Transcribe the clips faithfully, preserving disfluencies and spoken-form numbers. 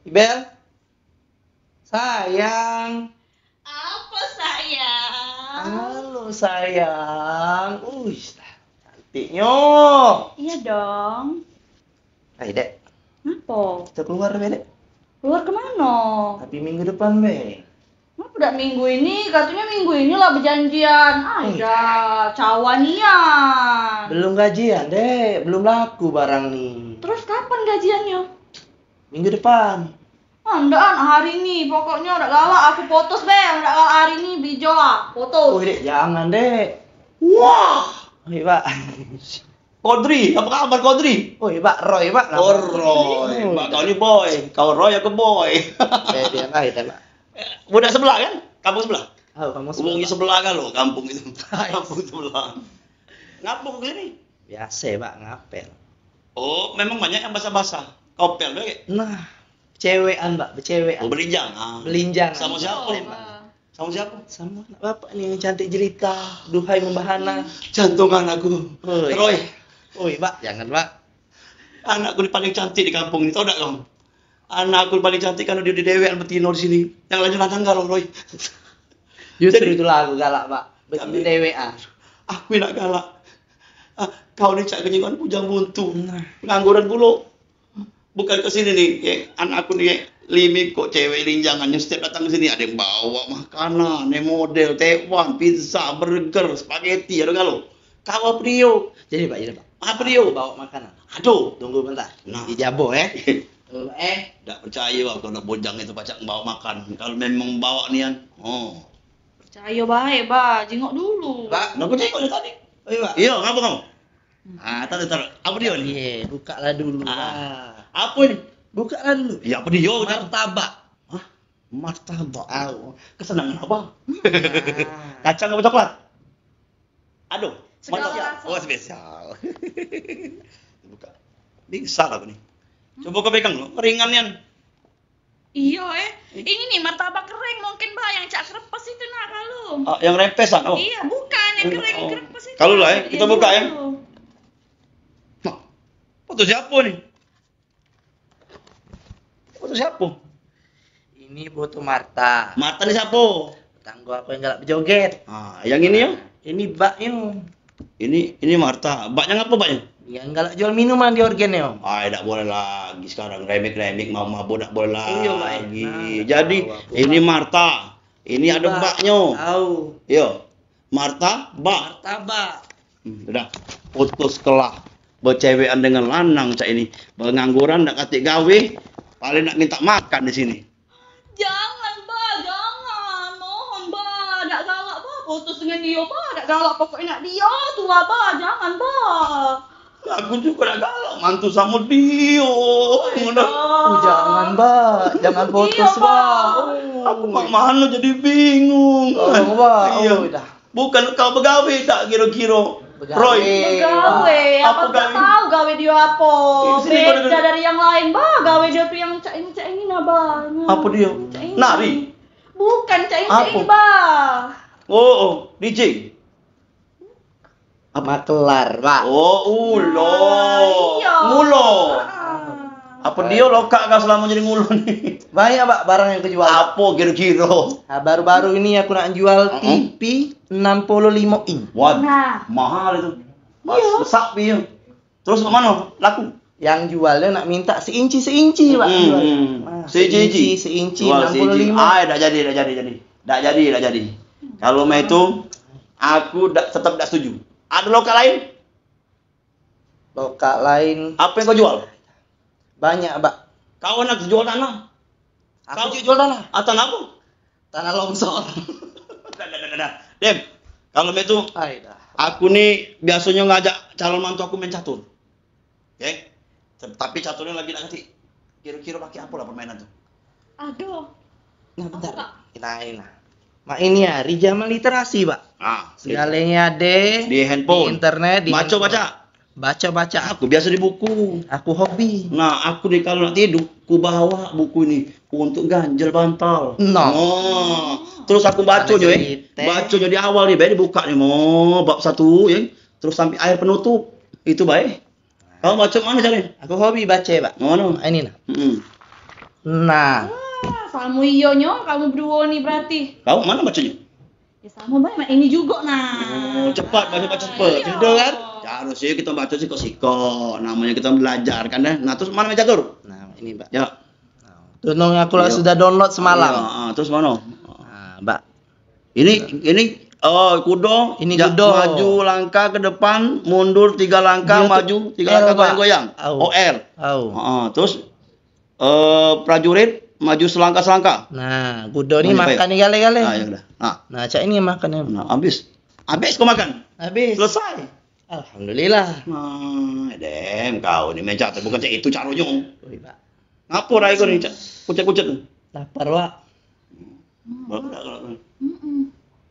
Bel. Sayang. Apa, sayang? Halo, sayang. Uish, cantiknyo. Iya dong. Hai, Dek. Ngapo? Kita keluar be, Dek. Keluar kemano? Tapi minggu depan be. Ngapo dak minggu ini? Katonyo minggu ini lah bejanjian. Ai dah, cawan nian. Belum gajian, Dek. Belum laku barang ni. Terus kapan gajiannyo? Minggu depan. Ah, ndak, ah, hari ni. Pokoknyo dak galak aku putus be. Dak galak hari ni, bijo ah. Putus. Oi, Dek, jangan, Dek. Wah. Oi, Pak. Kodri, apa kabar, Kodri? Oi, Pak, Roy, Pak. Oh, Roy. Pak, kau ni boy. Kau Roy, aku boy. Eh, biar lah kita, Pak. Budak sebelah, kan? Kampung sebelah? Oh, kampung sebelah. Hubungi sebelah kan lo, kampung itu. Kampung sebelah. Ngapo ke sini? Biasa, Pak, ngapel. Oh, memang banyak yang basah-basah. Kopel be. Nah, cewekan, Pak, becewekan. Oh, belinjang. Ah. Belinjang. Sama siapa? Sama siapa? Sama anak bapak ni yang cantik jelita, duhai membahana. Jantung anakku. Oi. Roy. Oi, Pak, jangan, Pak. Anakku ni paling cantik di kampung ni, tau dak kamu? Anakku ni paling cantik karena dia di dewean betino di sini. Yang lain lanang galo, Roy. Justru itulah aku galak, Pak. Betino dewean. Aku nak galak. Ah, kau ni cak kenyingan bujang buntu. Nah. Pengangguran pulo. Bukan ke sini ni, ye, anak aku ni, ye, lime kok cewek linjangan yang setiap datang ke sini ada yang bawa makanan, yang model Taiwan, pizza, burger, spaghetti, ada galo. Kau apa dio? Jadi, Pak, jadi, Pak. Apa dio? Bawa makanan. Aduh. Tunggu bentar. Nah. Dijabo, eh. Tunggu, eh. Dak percaya aku anak bujang itu pacak bawa makan. Kalau memang bawa nian. Oh. Percaya bae, Ba. Jingok dulu. Pak, aku jingok dari tadi. Oh, iya, Pak. Iya, ngapa kamu? Ah, taruh, taruh. Apa dia ni? Iya, buka lah dulu. Ah. Apa ni? Buka lah dulu. Ya, apa dia? Martabak. Hah? Martabak. Au. Kesenangan apa? Ah. Kacang apa coklat? Aduh, segala martabak. Rasa. Oh, spesial. Buka. Bisa lah ni. Coba kau pegang dulu. Ringan nian. Iyo, eh. Ini nih martabak kering mungkin, Ba, yang cak kerepes itu nak kalu. Ah, yang rempes kan? Oh. Iya, bukan yang kering, oh, kerepes itu. Kalu lah, eh. Kita buka, eh. Nah, foto siapa ni? Foto siapa? Ini foto Marta. Marta ni siapa? Tetangga aku yang galak bejoget. Ah, yang ini ya? Ini baknyo. Ini, ini Marta. Baknya ngapa baknya? Yang galak jual minuman di orgen yo. Ai, dak boleh lagi sekarang. Remik-remik, mabuk-mabuk, dak boleh lagi. Iyo, Pak. Nah, jadi, tahu aku, ini Pak. Marta. Ini ada baknyo. Tahu. Iyo. Marta, bak. Martabak. Hmm, udah. Putus kelah. Bercewekan dengan lanang cak ini. Pengangguran, dak katik gawe. Paling nak minta makan di sini. Jangan, Ba, jangan. Mohon, Ba. Dak galak, Ba. Putus dengan dia, Ba. Dak galak, pokoknya nak dia tu lah, Ba. Jangan, Ba. Aku juga dak galak mantu sama dia. Aduh. Oh, jangan, Ba. Jangan putus, iya, Ba. Ba. Aku mak mana jadi bingung. Oh, Ba. Iya. Oh, dah. Bukan kau begawe tak kira-kira? Begawe. Roy. Begawe. Apa gawe? Tahu gawe dia apa? Beda dari yang lain, Ba. Gawe dia tu yang cak ini, cak ini, nah, Ba. Apa dia? Cak ini. Nari? Bukan cak ini, cak ini, Ba. Oh, oh, D J. Apa? Makelar, Ba. Oh, ulo. Nah, iya. Ngulo. Heeh. Apa dia lokak kau selama jadi ngulo ni? Banyak, Pak, barang yang kejual. Apa kira-kira? Nah, baru-baru ini aku nak jual T V enam puluh lima inch. Wah, mahal itu. Iya. Besak pi. Terus mak mano? Laku? Yang jualnya nak minta seinci-seinci, Pak, jual. Nah, seinci-inci. Seinci, jual enam puluh lima. Ai, dak jadi, dak jadi, jadi. Dak jadi, dak jadi. Kalau mak itu, aku dak, tetap dak setuju. Ada lokak lain? Lokak lain. Apa yang kau jual? Banyak, Pak. Kau nak jual tanah? Aku jual tanah. Ah, tanah apa? Tanah longsor. Dah, dah, dah, dah, dah. Dem, kalau mak itu, ai, dah, aku ni biasanya ngajak calon mantu aku main catur. Oke? Tapi caturnya lagi nak ngerti. Kira-kira pakai apa lah permainan tu? Aduh. Nah, bentar. Apa, Kak? Kita ini nah. Mak ini ya, di zaman literasi, Pak. Ah, segalanya ada di handphone, di internet, di baca, handphone. Baca. Baca, baca. Aku biasa di buku. Aku hobi. Nah, aku ni kalau nak tidur, ku bawa buku ni untuk ganjel bantal. No. Oh. Terus aku baca nyo, eh. Baca nyo di awal ni, bae dibuka ni, mo, bab satu, ya. Terus sampai ayat penutup. Itu bae. Kamu baca mana cari? Aku hobi baca, Pak. Mana? Ini nah. Mm-mm. Nah. Ah, samo iyo nyo kamu beduo ni berarti. Kau mano baconyo? Ya samo bae, mak ini jugo nah. Oh, cepat, baca-baca cepat. Iyo. Gitu kan? Harus yo kita baca sikok-sikok. Namanya kita belajar kan, eh. Nah, terus mana meja tur? Nah, ini, Mbak. Ya. Nah, tu nong aku lah sudah download semalam. Iya, ah, terus mana? Nah, Mbak. Ini ini oh, kudo. Ini kudo. Maju langkah ke depan, mundur tiga langah, maju tiga langkah, goyang-goyang. Au. O R. Au. Heeh, terus eh, prajurit maju selangkah-selangkah. Nah, kudo ni makan ni gale-gale. Ah, ya udah. Ah. Nah, cak ini makan ni. Nah, habis. Habis kau makan? Habis. Selesai. Alhamdulillah. Nah, dem kau ni mencak bukan cak itu caronyo. Oi, Pak. Ngapo rai kau ni cak kucet-kucet tu? Lapar, Pak. Baru dah kalau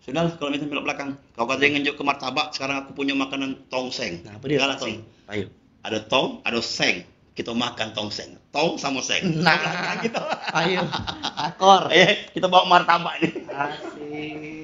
Sudahlah kalau minta belok belakang. Kau kata ngenjuk ke martabak, sekarang aku punya makanan tongseng. Nah, apa dia? Galak tongseng. Ayo. Ada tong, ada seng. Kita makan tongseng. Tong sama seng. Nah, gitu. Ayo. Akor. Eh, kita bawa martabak ni. Asik.